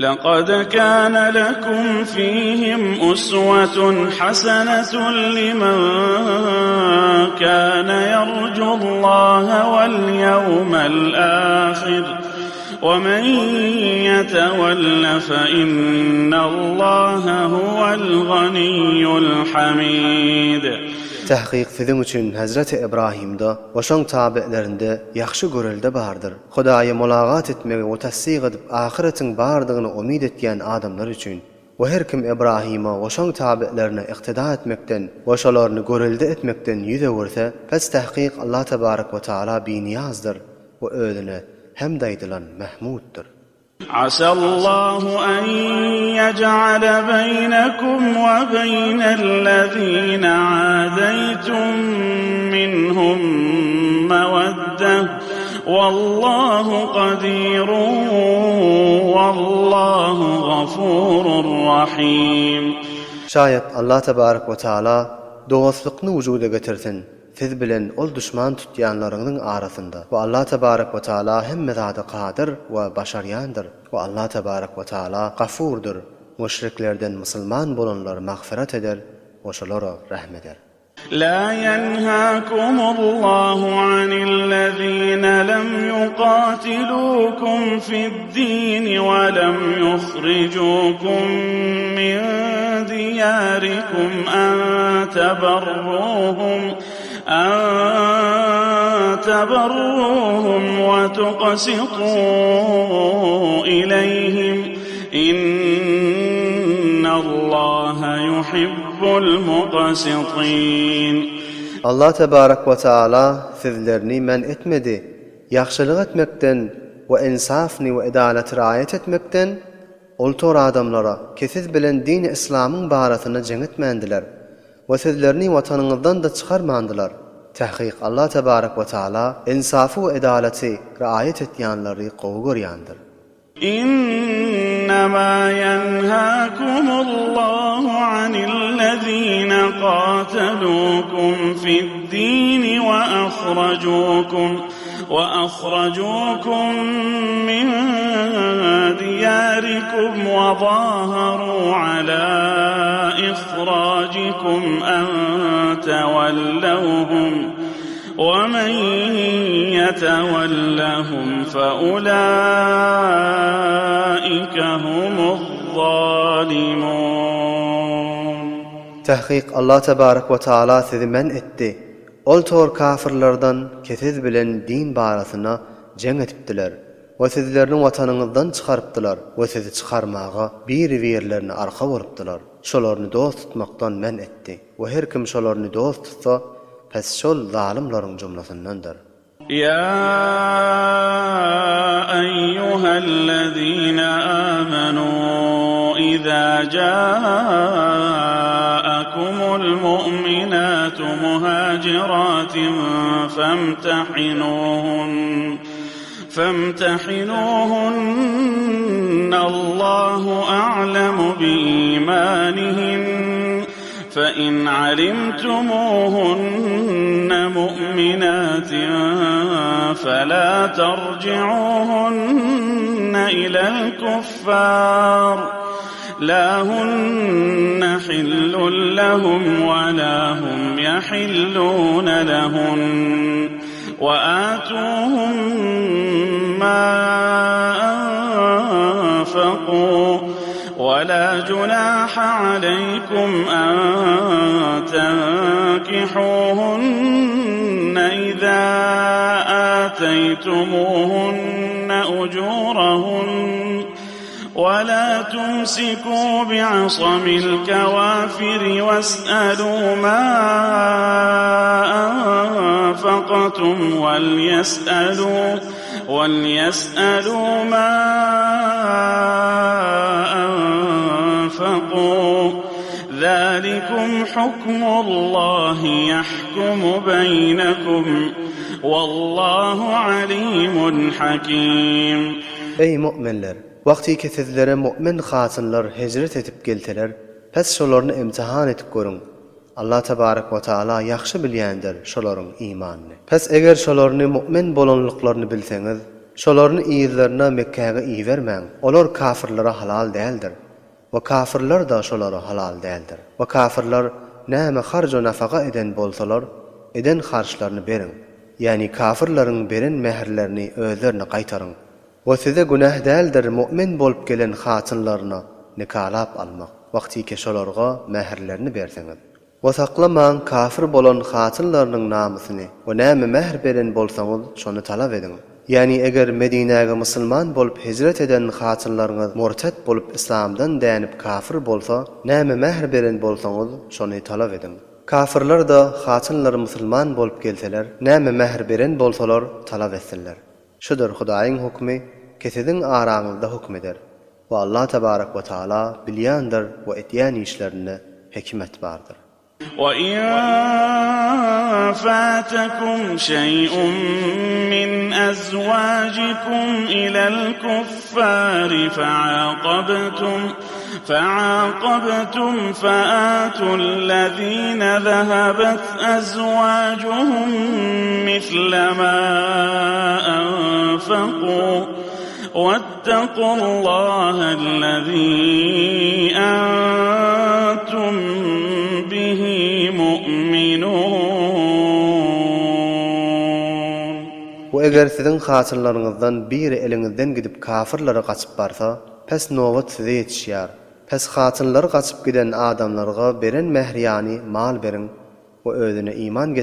Laqad kana lekum fihim uswatun hasenetun limen kana yerjullaha wal yevmel ahir we men yetewelle fe innallaha huwel ganiyyul hamid. Tahkyk siziň üçin Hezreti Ybrahymda we şoň tabelerinde ýagşy görelde bardyr. Hudaýa mulagat etmegi we tassyk edip ahyretiň bardygyny umyt etýän adamlar üçin. We her kim Ybrahyma we şoň tabelerine yktyda etmekden we şolaryny görelde etmekden ýüz öwürse, pes tahkyk Allah tebarek we taala binyýazdyr we özüne hemd aýdylan Mahmuddyr. Asallahu en yec'ale beynekum ve beynellezine âdeytum minhum meveddeh Wallahu kadirun wallahu gafurur rahim. Şaýat Allah tebarek we taala dostlukny wujuda getirsin siz bilen ol duşman tutýanlaryňyzyň arasynda we Allah tebarek we taala hemme zada kadyr we başarýandyr we Allah tebarek we taala gafurdyr müşriklerden musulman bolanlary magfyrat eder we şolara rehm eder. La ýenhâkumullahu anillezîne lem yuqâtilûkum fi'd-dîni we lem yuhrijukum min diýârikum en teberrûhum en teberrûhum we tuqsitû ileyhim innallaha yuhibbul muqsitin. Allah tebarek we taala sizlerini men etmedi ýagşylyk etmekden we ensafny we edalaty raýat etmekden Ol tor adamlara, ki siz bilen dini yslamyň barasynda jeň etmändiler we sizlerini watanyňyzdan-da çykarmandylar. Tahkyk Allah tebarek we taala ynsafy we edalaty riaýat etýänleri gowy görýändir. Innema ýenhâkumullahu anillezîne gâtelûkum fi'd-dîni we ahrajûkum We ahrajukum min diýarikum we zaharu ala ihrajikum en tewellewhum we men ýetewellehum fe ulaike humuz zalimun. Tahkyk Allah tebarek we taala sizi men etdi. Ol tor kafyrlardan ki siz bilen din barasynda jeň edipdiler we sizlerini watanyňyzdan çykarypdylar we sizi çykarmaga biri-birlerine arka bolupdylar. Şolaryny dost tutmakdan men etdi we her kim şolaryny dost tutsa, pes şol zalymlaryň jumlasyndandyr. Ýa eýýuhellezine âmenû izâ jâekumul mu'minâtu muhâcirâtin femtehinûhun femtehinûhunne Allâhu a'lemu biîmânihin Fe-in alimtumuhunne mu'minatin felâ terci'ûhunne ilel kuffâr lâ hunne hillun lehum ve lâ hum yehillûne lehunn ve âtûhum mâ enfekû Ve lâ junâhe aleykum en tenkihûhunne izâ âteytumûhunne ujûrahunn ve lâ tumsikû bi'asamil kewâfiri ves'elû mâ enfektum vel yes'elû وَلْيَسْأَلُوا مَا أَنفَقُوا ذَٰلِكُمْ حُكْمُ اللَّهِ يَحْكُمُ بَيْنَكُمْ وَاللَّهُ عَلِيمٌ حَكِيمٌ. Eý, mu'minler! Wagtyky sizlere mu'min hatynlar hijret edip gelseler, pes şolaryny imtihan edip görüň. Allah tebarek we taala ýagşy bilýändir şolaryň imanyny. Pes eger şolaryny mu'min bolanlyklaryny bilseňiz, Şolaryny yzlaryna Mekgäge ibermäň, olar kafyrlara halal däldir. We kafyrlar-da şolara halal däldir. We kafyrlar näme harj-u nafaka eden bolsalar, eden harçlaryny beriň. Ýagny kafyrlaryň beren mähirlerini özlerine gaýtaryň. We size günäh däldir mu'min bolup gelen hatynlaryna nikalap almak, wagtyke şolarga mähirlerini berseňiz. We saklamaň kafir bolan hatynlarynyň namysyny we näme mähr beren bolsaňyz şony talap ediň. Ýagny eger Medinäge musulman bolup hijret eden hatynlaryňyz murtet bolup islamdan dänip kafir bolsa näme mähr beren bolsaňyz şony talap ediň. Kafirler-da hatynlary musulman bolup gelseler näme mähr beren bolsalar talap etsinler. Şudur Hudaýyň hukmy ki siziň araňyzda hukm eder. We Allah tebarek we taala bilýändir we edýän işlerinde hikmet bardyr. We in fatakum şeý'un min azwajikum ilel kuffari fe'aqabtum fe'aqabtum fe'atul lezine zehebet azwajuhum misle ma anfaqu Wettakullahellezî entum bihi mu'minûn. We eger siziň hatynlaryňyzdan biri eliňizden gidip kafyrlara gaçyp barsa, pes nobat size ýetişýär. Pes hatynlary gaçyp giden adamlarga beren mähriýany mal beriň we özüne iman getiren.